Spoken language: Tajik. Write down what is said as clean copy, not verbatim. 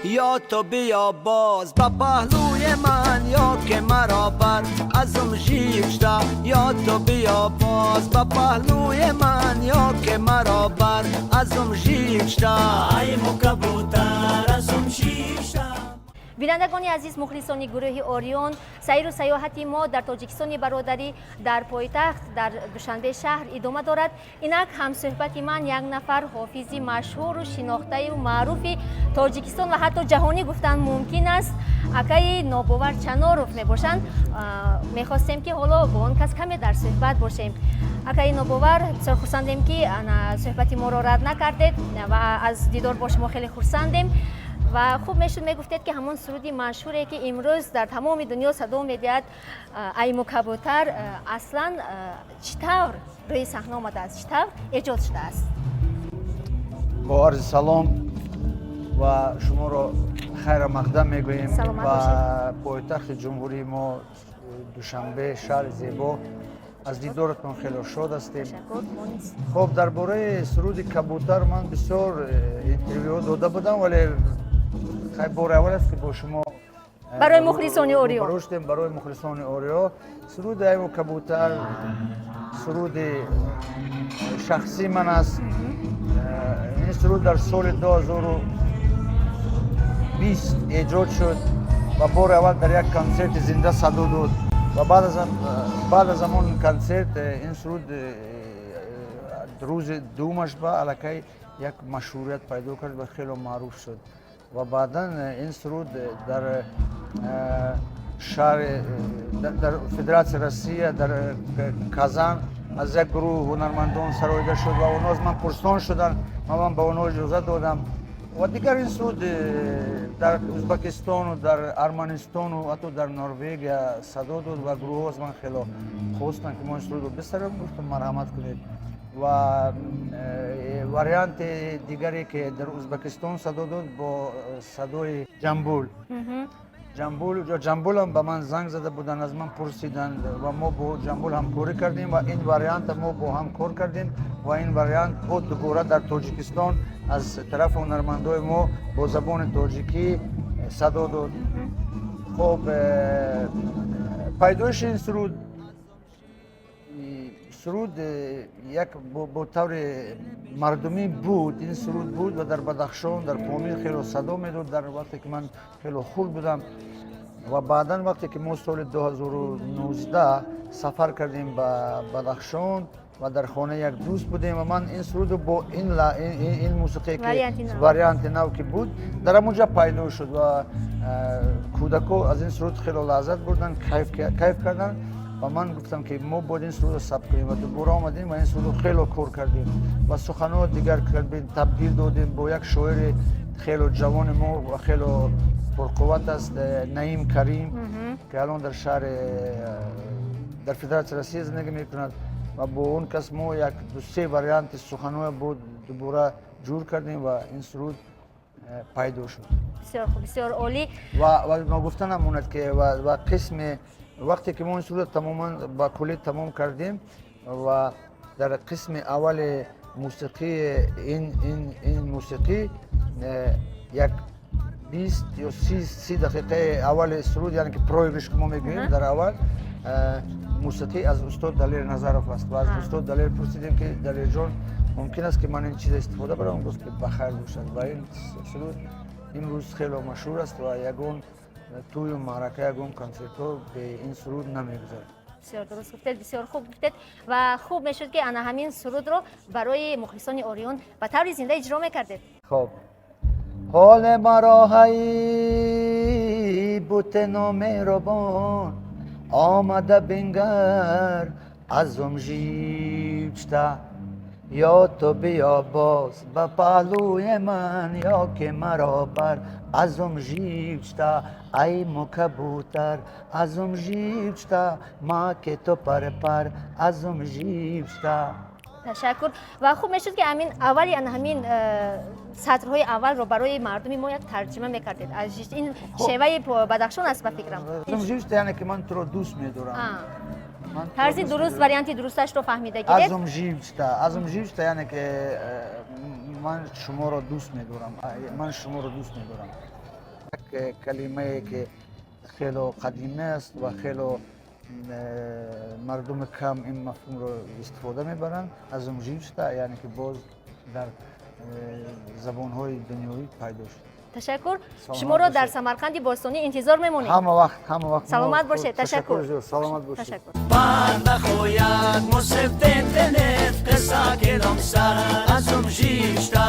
Ё ту биё боз ба паҳлӯи ман, ё ки маро бар азм жифта. Ё ту биё боз ба паҳлӯи ман, ё ки маро бар азм жифта. Ай мукабутар азм жифта. Бинандагони азиз, мухлисони гурӯҳи Ориён, сайру саёҳати мо дар Тоҷикистони бародарӣ, дар пойтахт, дар Душанбе шаҳр идома дорад. Инак ҳамсӯҳбати ман як нафар ҳофизи машҳуру шинохтаю маъруфи Тоҷикистон ва ҳатто ҷаҳонӣ гуфтан мумкин аст, акаи Нобовар Чаноров мебошанд. Мехостем, ки ҳоло бо он кас каме дар суҳбат бошем. Акаи Нобовар, бисёр хурсандем, ки суҳбати моро рад накардед, ва аз дидор бо шумо хеле хурсандем. Ва хуб мешуд, мегуфтед, ки ҳамон суруди машҳуре, ки имрӯз дар тамоми дунё садо медиҳад, «Айму кабутар», аслан чӣ тавр рӯи саҳна омадааст, чӣ тавр эҷод шудааст? Бо арзи салом ва шуморо хайра мақдам мегӯем ба пойтахти ҷумҳурии мо, Душанбе, шаҳри зебо. Аз дидоратон хеле шод ҳастем. Хоб, дар бораи суруди «Кабутар» ман бисёр интервюҳо дода будам, вале хай, бори аввал аст, ки бо шумо барои мухлисони Ориё. Рӯшдем. Барои мухлисони Ориё, суруди «Айму кабутар» суруди шахсии ман аст. Ин суруд дар соли 2020 эҷод шуд ва бори аввал дар як консерти зинда садо дод ва баъд аз ҳамон консерт ин суруд рӯзи дуюмаш ба аллакай як машҳурият пайдо кард ва хело маъруф шуд. Ва баъдан ин суруд дар шаҳри, дар Федератсияи Россия, дар Казан аз як гурӯҳ ҳунармандон сароида шуд ва онҳо аз ман пурсон шуданд ва ман ба онҳо иҷозат додам. Ва дигар ин суруд дар Ӯзбекистону дар Арманистону ҳатто дар Норвегия садо дод ва гурӯҳҳо аз ман хело хостанд, ки мо ин сурудро бисароем. Гуфтам, марҳамат кунед. Ва варианти дигаре, ки дар Ӯзбекистон садо дод, бо садои Ҷамбул. Ҷамбул, Ҷамбулам ба ман занг зада буданд, аз ман пурсиданд ва мо бо Ҷамбул ҳамкорӣ кардем ва ин варианта мо бо ҳам кор кардем. Ва ин вариант бо дубора дар Тоҷикистон аз тарафи ҳунармандои мо бо забони тоҷикӣ садо дод. Хоб, пайдоиши ин суруд як бо таври мардумӣ буд, ин суруд буд ва дар Бадахшон, дар Помир хело садо медод дар вақте ки ман хело хурд будам. Ва баъдан, вақте ки мо соли 2019 сафар кардем ба Бадахшон ва дар хонаи як дӯст будем ва ман ин сурудро бо ин мусиқие, ки варианти нав ки буд, дар ҳамон ҷа пайдо шуд ва кӯдако аз ин суруд хело лаззат бурданд, кайф карданд. Ва ман гуфтам, ки мо бояд ин сурудро сабт кунем. Ва дубора омадем ва ин сурудро хело кор кардем ва суханҳоро дигар кардем, табдил додем. Бо як шоири хело ҷавони мо ва хело пурқувват аст, Наим Карим, ки алон дар шаҳри дар Федератсияи Россия зиндагӣ мекунад, ва бо он кас мо як ду-се варианти суханҳоя бо дубора ҷур кардем ва ин суруд пайдо шуд. Бисёр хуб, бисёр олӣ. Ва ногуфта намонад, ки ва қисме, вақте ки мо ин сурудро тамоман ба куллӣ тамом кардем ва дар қисми аввали мусиқии ин мусиқӣ як 20 ё 30 дақиқаи аввали суруд, яъне ки проигрыш, ки мо мегӯем, дар аввал мусиқӣ аз устод Далер Назаров аст. Ва аз устод Далер пурсидем, ки Далерҷон, мумкин аст, ки ман ин чиза истифода барам? Гуфт, ки бахайр бошад. Ва ин суруд имрӯз хело машҳур аст ва ягон тӯю маърака, ягон консертҳо бе ин суруд намегузарад. Бисёр дуруст гуфтед, бисёр хуб гуфтед. Ва хуб мешуд, ки ана ҳамин сурудро барои мухлисони Ориён ба таври зинда иҷро мекардед. Хоб, ҳоле маро ҳай буте номеҳрубон, омада бингар, азум жибшта. Ё ту биё боз ба паҳлӯи ман, ё ки маро бар азум жибшта. Айму кабутар азум жибшта, ма ки ту пар азум жибшта. Ташаккур. Ва хуб мешуд, ки ҳамин аввали ана ҳамин сатрҳои аввалро барои мардуми мо як тарҷима мекардед. Аз ин шеваи Бадахшон аст, ба фикрам. Азум жибшта, яъне ки ман туро дӯст медорам. Ман туро Тарзи дӯст дуруст, медорам. варианти дурусташро фаҳмида гиред. Азум жибшта, азум жибшта, яъне ки ман шуморо дӯст медорам, ман шуморо дӯст медорам. Як калимае ки хело қадимӣ аст ва хело мардуми кам ин мафҳумро истифода мебаранд, азум жив шуда, яъне ки боз дар забонҳои дунёвӣ пайдо шуд. Ташаккур. Саломат Шуморо дар бошед. Самарқанди бостонӣ интизор мемонем. Ҳама вақт, ҳама вақт. Саломат бошед, ташаккур. Зиёд, саломат бошед. Ташаккур. Нахояд мусифтентенет қисса кедом сар азум жив шта.